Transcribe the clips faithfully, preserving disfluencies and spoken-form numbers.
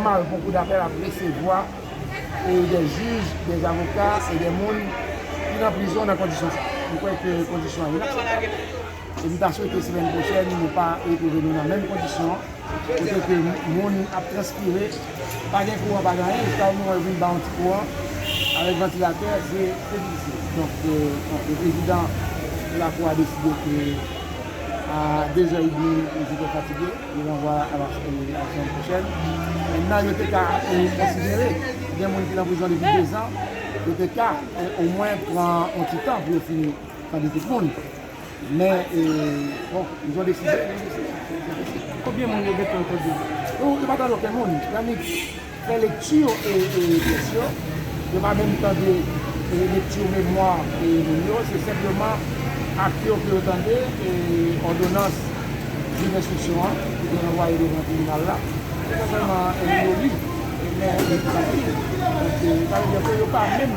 Nòmal pou kou dapèl ap resevwa e de jij, de avoka e de moun ki nan prizon nan kondisyon sa. M kwè ke kondisyon an inakseptab. E m ta swete semèn pwochèn nou pa retwouve nou nan menm kondisyon an, kote ke moun ap transpire, pa gen kouran, pa gen anyen, jiska yon moman yo vin ba yon ti kouran avèk vantilatè, se, se difisil. Donk, e, bon, le prezidan de lakou a deside ke a de zè edmi, li twò fatige, li ranvwa a la, a la semèn pwochèn. Mentnan, yo te ka, e, konsidere, gen moun ki nan prizon depi de zan, yo te ka, e, omwen pran yon ti tan pou yo fini tande tout moun. Men, e, bon, ils ont décidé, ils ont décidé. Konbyen moun yo gentan tande? Yo, yo pa tande okenn moun. Yannick fè lekti, e, e, pyès yo. Yo pa menm tande, e, lekti memwa, e, moun yo. Se senpleman ak yo ke yo tande, e, òdonans jij enstriksyon an, ki te ranvwaye devan tribinal la. Se pa sèlman, e, yo li, e, men yo li. Donk, e, sa vle di ke yo pa menm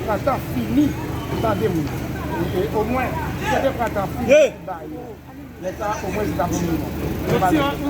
pran tan fini tande moun. E, e, omwen, si yo te pran tan fini ba yo. Lè sa, omwen, se ta pou nou. Yo pa menm.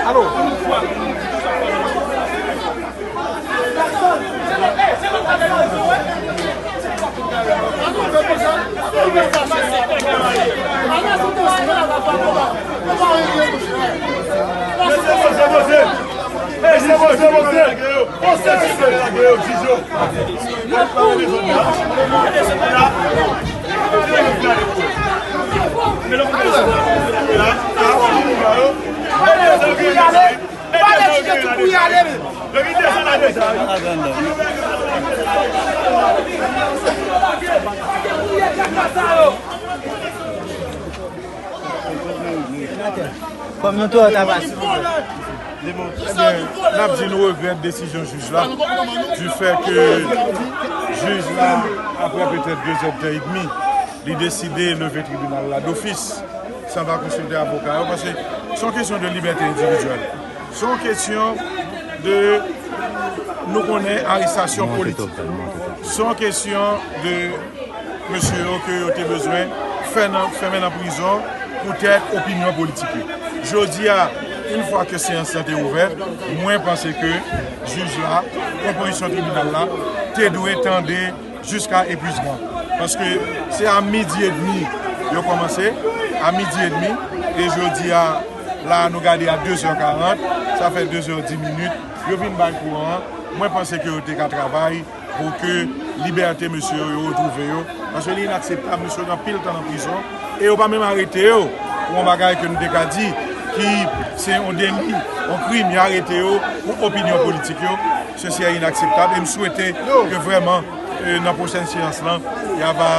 Alo. Kòm nou twò ta pase. Ebyen, n ap di nou regrèt desizyon jij la, du fait que jij la, apre petèt de zèdtan edmi, li deside leve tribinal la d'office, san pa konsilte avoka yo, paske se yon kesyon de libète endividyèl. Se yon kesyon de, nou konnen arestasyon politik. Se yon kesyon de mesye yo ke yo te bezwen fè nan, fèmen nan prizon poutèt opinyon politik yo. Jodi a, yon fwa ke seyans lan te ouvè, mwen panse ke jij la, konpozisyon tribinal la, te dwe tande jiska epwizman. Paske se a midi edmi yo kòmanse, a midi edmi, e jodi a, la nou gade a de zè karant, sa fè de zè dis minit, yo vin bay kouran an. Mwen panse ke yo te ka travay pou ke libète mesye yo, yo retwouve yo. Paske li inakseptab, mesye yo gen anpil tan nan prizon, e yo pa menm arete yo pou yon bagay ke nou te ka di ki se yon deli, yon krim, y arete yo pou opinyon politik yo. Sesi est inakseptab, e m swete ke vrèman, e, nan pwochèn seyans lan, y a va,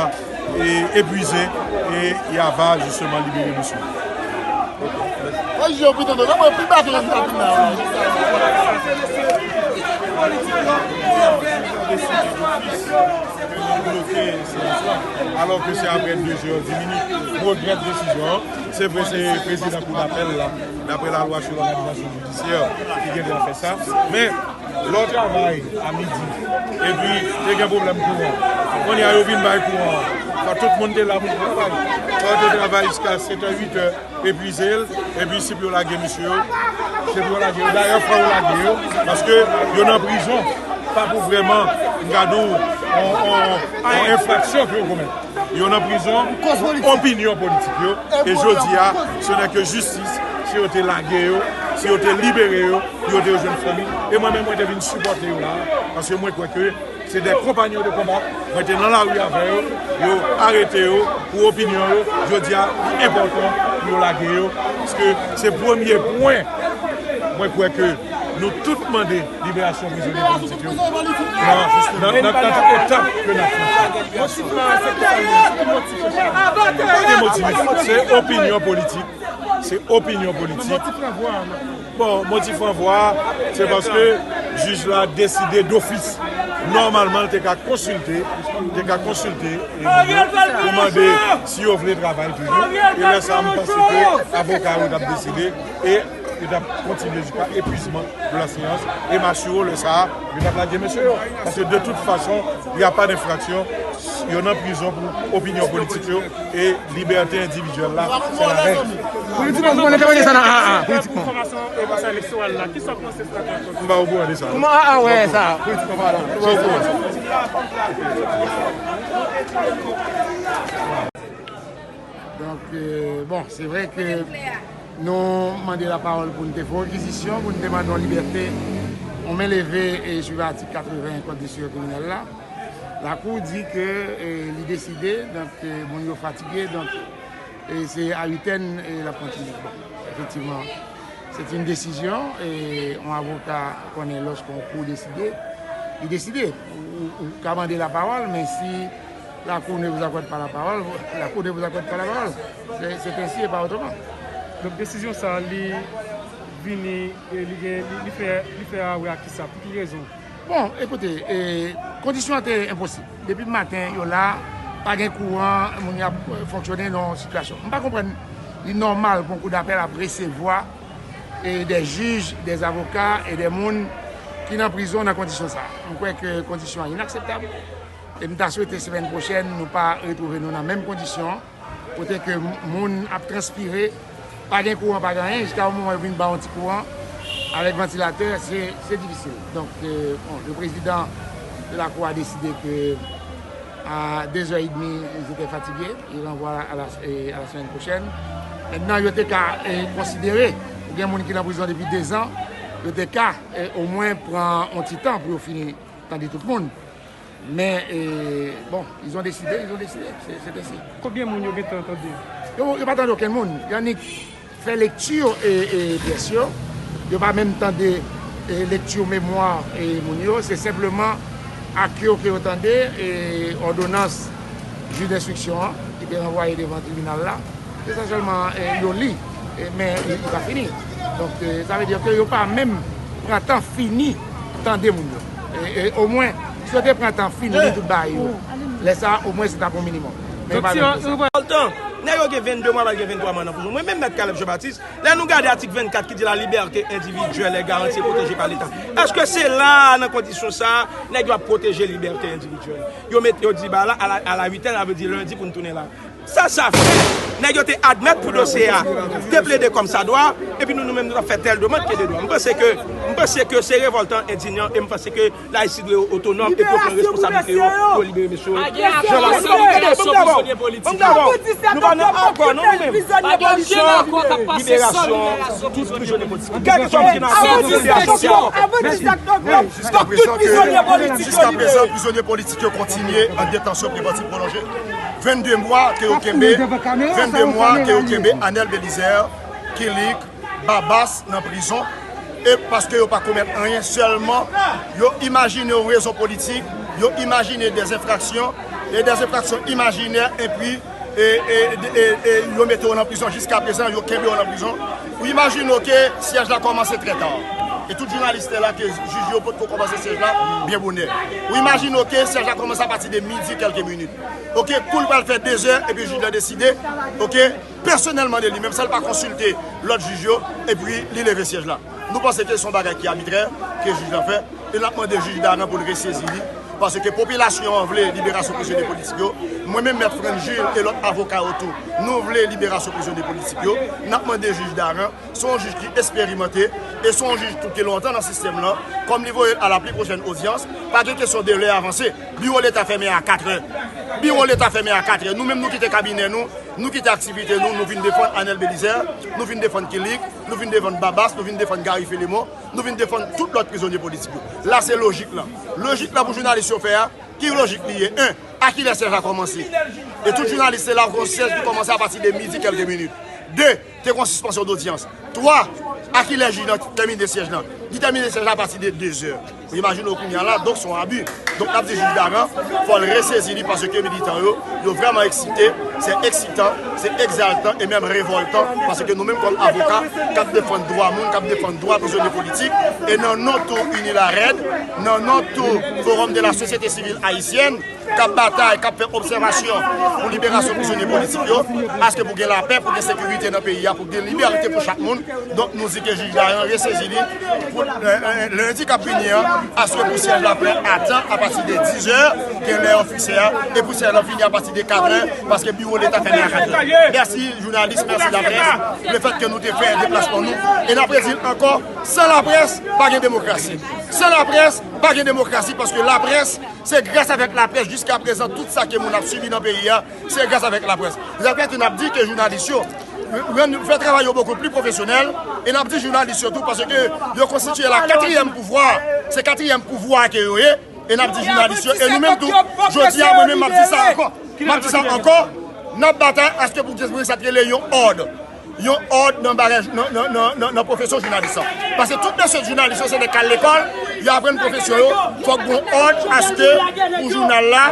e, epwize, e y a va jisteman libere mesye. Deside d'ofis ke nou bloke seyans lan, alò ke se apre de zè dis minit. M regrèt desizyon an. Se vre, se prezidan kou dapèl la, daprè lalwa sou lòganizasyon jidisyè, ki gen dwa fè sa. Men, lè w travay a midi, epi te gen pwoblèm kouran, kounye a yo vin bay kouran an, fò tout moun te la pou travay. Fò yo te travay jiska sèt è, uit è, epwize l, epi si pou yo lage mesye yo, se pou yo lage yo. Dayè, fò yo lage yo, paske yo nan prizon, pa pou vrèman, m ka di w, yon, yon, yon enfraksyon ke yo komèt. Yo nan prizon, opinyon politik yo. E jodi a, se nèg yo jistis, si yo te lage yo, si yo te libere yo, yo te jwenn fanmi. E mwen menm, mwen te vin sipòte yo la, paske mwen kwè ke se de konpanyon de konba. Mwen te nan lari avè yo, yo arete yo pou opinyon yo. Jodi a, li enpòtan pou yo lage yo, paske se premye pwen. Mwen kwè ke nou tout mande liberasyon prizonye politik yo. Nan, nan, nan, nan tout etap ke n ap franchi. Motif la, se ki sa l ye? Se ki motif yo? Pa gen motif. Se opinyon politik. Se opinyon politik. Bon, motif ranvwa a, se paske jij la deside dofis. Nòmalman, l te ka konsilte, te ka konsilte, e, pou mande si yo vle travay toujou. E lè sa a, m panse ke avoka yo t ap deside, e yo t ap kontinye jiska epuizman de la seyans. E m asire w, lè sa a, yo t ap lage mesye yo. Paske de tout fason, y a pas d'infraction. Yo nan prizon pou opinyon politik yo. E libète endividyèl la, se la règ. Politikman, kòman nou te mande sa nan A A, politikman? Pou fòmasyon e pwosè elektoral la, kisa w panse sou sa? M pa okouran de sa. Kòman A A wè sa, politikman palan? M pa okouran. Donk, euh, bon, se vre ke nou mande lapawòl pou n te fè rekizisyon, pou n te mande yon libète, yon men leve e swiv atik katreven kòd de pwosedi kriminèl la. Lakou di ke, e, li deside, donk, e, moun yo fatige, donk, e, se a uit è, e, l ap kontinye. Bon, efektivman, se te yon desizyon, e, yon avoka konnen lòske yon kou deside, li deside. Ou, ou, ou ka mande lapawòl, men si lakou ne vous accorde pas la parole, lakou ne vous accorde pas la parole. Se, se ensi e pa otreman. Donk, desizyon sa a, li vini, e li gen, li, li fè, li fè a wè ak kisa, pou ki rezon? Bon, ekoute, e, kondisyon an te enposib. Depi maten, yo la, pa gen kouran, moun y ap, e, fonksyone nan yon sitiyasyon. M pa konprann, li nòmal pou yon koudapèl ap resevwa, e, de jij, de avoka e de moun ki nan prizon nan kondisyon sa a. M kwè ke kondisyon an inakseptab. E m ta swete semèn pwochèn, nou pa retwouve nou nan menm kondisyon an. Kote ke m-, moun ap transpire, pa gen kouran, pa gen anyen, jiska yon moman yo vin ba yon ti kouran avèk vantilatè, se, se difisil. Donk, euh, bon, le président de la cour a décidé que à deux heures et demie, ils étaient fatigués, ils renvoient à la, et à la semaine prochaine. Mentnan, yo te ka, eh, konsidere, ou gen moun ki nan prizon depi dezan, yo te ka, eh, omwen pran yon ti tan pou yo fini tande tout moun. Men, e, bon, ils ont décidé, ils ont décidé. Se, se ensi. Konbyen moun yo gentan tande? Yo, yo pa tande okenn moun. Yo annik fè lekti, e, e, pyès yo. Yo pa menm tande, e, lekti memwa, e, moun yo. Se senpleman ak yo ke yo tande, e, òdonans jij denstriksyon an, ki te ranvwaye devan tribinal la. Se sa sèlman, eh, yo li, eh, men li, li pa fini. Donk, eh, sa vle di ke yo pa menm pran tan fini tande moun yo. E, e, omwen, si yo te pran tan fini li tout bagay yo, lè sa a, omwen, se t ap yon minimòm. Men yo pa menm fè sa. Voltan, nèg yo gen vennde mwa, pral gen venntwa mwa nan prizon. Mwen menm, Mèt Caleb Jean Baptiste, lè nou gade atik vennkat ki di la liberté individuelle est garantie et protégée par l'État, èske se la a, nan kondisyon sa a, nèg yo ap pwoteje libète endividyèl? Yo met, yo di ba la, à la, à la huitaine, sa vle di lendi pou n tounen la. Sa, sa fè, nèg yo te admèt pou dosye a, te plede kòmsadwa, epi nou, nou menm, nou t ap fè tèl demann ke de dwa. M panse ke, m panse ke se revòltan, endinyan, e m panse ke Ayiti dwe otonòm, epi yo pran responsablite yo, pou yo libere mesye yo. Jan la, nou pa nan akò, non, nou menm. Liberasyon tout prizonye politik. Kèlkeswa moun ki nan akò, liberasyon sa yo. Jiska prezan, ke, jiska prezan, prizonye politik yo kontinye an detansyon prevantiv pwolonje. Vennde mwa ke yo kenbe, vennde mwa ke yo kenbe Anel Belizaire, Kilik, Babas nan prizon. E paske yo pa komèt anyen, sèlman yo imajine yon rezon politik, yo imajine des infractions, e des infractions imaginaires, epi e, e, e, e yo mete yo nan prizon. Jiska prezan, yo kenbe yo nan prizon. Ou imajine w ke syèj la kòmanse trè ta. E tout jounalis te la ke jij yo potko kòmanse syèj la byen bonè. Ou imajine w ke syèj la kòmanse apati de midi kèlke minit. Oke, kou l pral fè dezè, epi jij la deside, oke, pèsonèlman de li menm, san l pa konsilte lòt jij yo, epi li leve syèj la. Nou panse ke se yon bagay ki abitrè, ke jij la fè, e n ap mande jij Daran pou l resezi li. Paske popilasyon an vle liberasyon prizonye politik yo. Mwen menm, Mèt Frantz Jules e lòt avoka yo tou, nou vle liberasyon prizonye politik yo. N ap mande jij Daran, se yon jij ki esperimante e se yon jij tou ki lontan nan sistèm lan. Kòm li voye l a la pli pwochèn odyans, pa gen kesyon de lè avanse. Biwo Leta fèmen a katrè. Biwo Leta fèmen a katrè. Nou menm, nou kite kabinè nou, nou kite aktivite nou, nou vin defann Anel Belizaire, nou vin defann Killick, nou vin defann Babas, nou vin defann Gary Philemon, nou vin defann tout lòt prizonye politik yo. La, se lojik lan. Lojik lan pou jounalis yo fè a, ki lojik li ye? En, a kilè syèj la kòmanse? E tout jounalis te la, gon syèj ki kòmanse apati de midi kèlke minit. De, te gon sispansyon dodyans. Twa, a kilè jij lan tèmine syèj lan? Li tèmine syèj la apati de dezè. Ou imajine w kounye a la, donk se yon abi. Donk n ap di jij Daran, fò l resezi li paske militan yo, yo vrèman eksite. Se eksitan, se egzaltan e menm revòltan paske nou menm kòm avoka k ap defann dwa moun, k ap defann dwa prizonye politik, e nan non tou Unilared, nan non tou Forum de la Société Civile Haïtienne, k ap batay, k ap fè obsèvasyon pou liberasyon prizonye politik yo, aske pou gen lapè, pou gen sekirite nan peyi a, pou gen libète pou chak moun. Donk, nou di ke jij Daran resezi li pou, e, e, lendi k ap vini an, aske pou syèj la fè atan apati de dizè, ke lè yo fikse a, e pou syèj la fini apati de katrè, paske biwo Leta fèmen a katrè. Mèsi jounalis, mèsi laprès, lefètke nou te fè deplasman nou. E n ap redi l ankò, san laprès, pa gen demokrasi. San laprès, pa gen demokrasi, paske laprès, se gras avèk laprès jiskaprezan tout sa ke moun ap sibi nan peyi a, se gras avèk laprès. Sa fè ke n ap di ke jounalis yo rann, fè travay yo bokou pli pwofesyonèl, e n ap di jounalis yo tou, paske yo konstitiye la katriyèm pouvwa, se katriyèm pouvwa ke yo ye, e n ap di jounalis yo, e nou menm tou, jodi a, mwen menm, m ap di sa ankò, m ap di sa ankò, n ap batay aske pou, pou sa t rele yon òd. Yon òd nan bagay, nan, nan, nan, nan, nan pwofesyon jounalis lan. Paske tout mesye jounalis yo se nèg k al lekòl, yo aprann pwofesyon yo, fòk gon òd aske pou jounal la,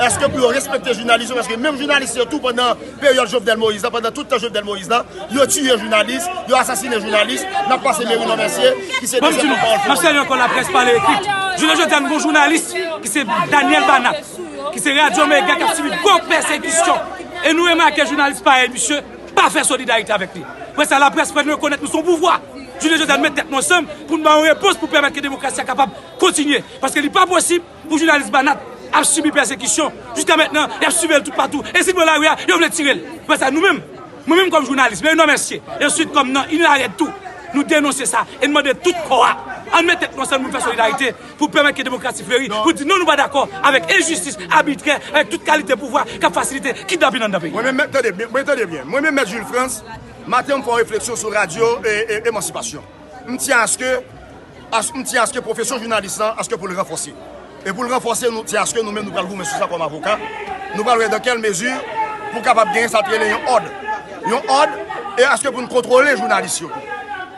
aske pou yo respekte jounalis yo, paske menm jounalis yo tou pandan peryòd Jovenel Moïse la, pandan tout tan Jovenel Moïse la, yo tiye jounalis, yo asasinen jounalis, n ap pase Merinon Mercier, ki se dezyèm pòtpawòl Front. M ap salye ankò laprès pale ekri. Jounen jodi a, nou gon jounalis ki se Daniel Banat, ki se Radyo Mega, k ap sibi gwo pèsekisyon. E nou remake jounalis parèy misye, pa fè solidarite avèk li. Apre sa, laprès fè nou rekonèt nou se yon pouvwa. Jounen jodi a, nou met tèt nou ansanm pou n ba yon repons pou pèmèt ke demokrasi a kapab kontinye. Paske li pa posib pou jounalis Banat ap sibi pèsekisyon. Jiska mentnan, y ap siveye l toupatou. E si l pran lari a, yo vle tire l. Apre sa, nou menm, mwen menm kòm jounalis, Merinon Mercier, e answit kòm nan Unilared tou, nou denonse sa e n mande tout kò a, ann met tèt nou ansanm pou n fè solidarite. Pou pèmèt ke demokrasi fleri, pou di non, nou pa dakò avèk enjistis, abitrè, avèk tout kalite pouvwa k ap fasilite kidnapin anndan peyi. Mwen menm, tande byen, mwen tande byen. Mwen menm, Mèt Jules Frantz, maten m fè yon refleksyon sou radyo e, e, Emansipasyon. M tyen aske, as, m tyen aske pwofesyon jounalis lan, aske pou l ranfòse. E pou l ranfòse, nou tyen aske nou menm nou pral goumen sou sa kòm avoka. Nou pral wè dans quelle mesure pou kapab genyen sa k rele yon òd. Yon òd, e aske pou n kontwole jounalis yo tou.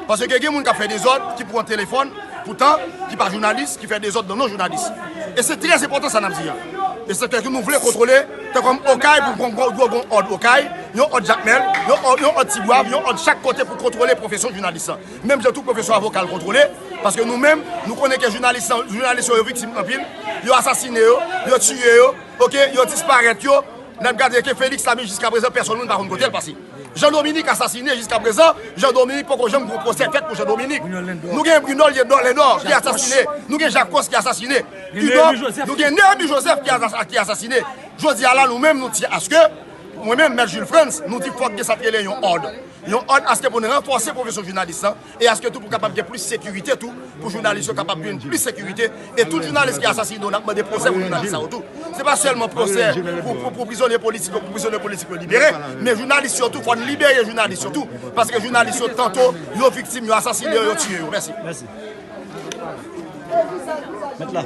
Paske gen moun k ap fè dezòd, ki pran telefòn, poutan, ki pa jounalis, ki fè dezòd nan non jounalis. E se trè enpòtan sa n ap di a. E se fè ke nou vle kontwole, tankou Okay, pou gon, gon, gon, gon òd Okay, yon òd Jakmèl, yon òd, yon òd Tibwav, yon òd chak kote pou kontwole pwofesyon jounalis lan. Menm jan tou pwofesyon avoka l kontwole, paske nou menm, nou konnen ke jounalis lan, jounalis yo, yo viktim anpil, yo asasinen yo, yo tiye yo, oke, yo disparèt yo, n ap gade ke Félix la, men jiskaprezan, pèsòn moun pa konn kote l pase. Jean Dominique asasinen jiskaprezan, Jean Dominique poko janm gon pwosè fèt pou Jean Dominique. Nou gen Bruno Lendor, Lendor ki asasinen, nou gen Jacques Coste ki asasinen. Kidonk, nou gen Néhémi Joseph ki asa-, ki asasinen. Jodi a la, nou menm, nou di aske, mwen menm, Mèt Jules Frantz, nou di fòk gen sa k rele yon òd. Yon òd aske pou n ranfòse pwofesyon jounalis lan, e aske tou pou kapab gen plis sekirite tou, pou jounalis yo kapab jwenn plis sekirite, e tout jounalis ki asasinen yo, n ap mande pwosè pou jounalis sa yo tou. Se pa sèlman pwosè pou, pou, pou prizonye politik yo, pou prizonye politik yo libere, men jounalis yo tou, fò n libere jounalis yo tou, paske jounalis yo tanto, yo viktim, yo asasinen yo, yo tiye yo. Mèsi. Mèt la.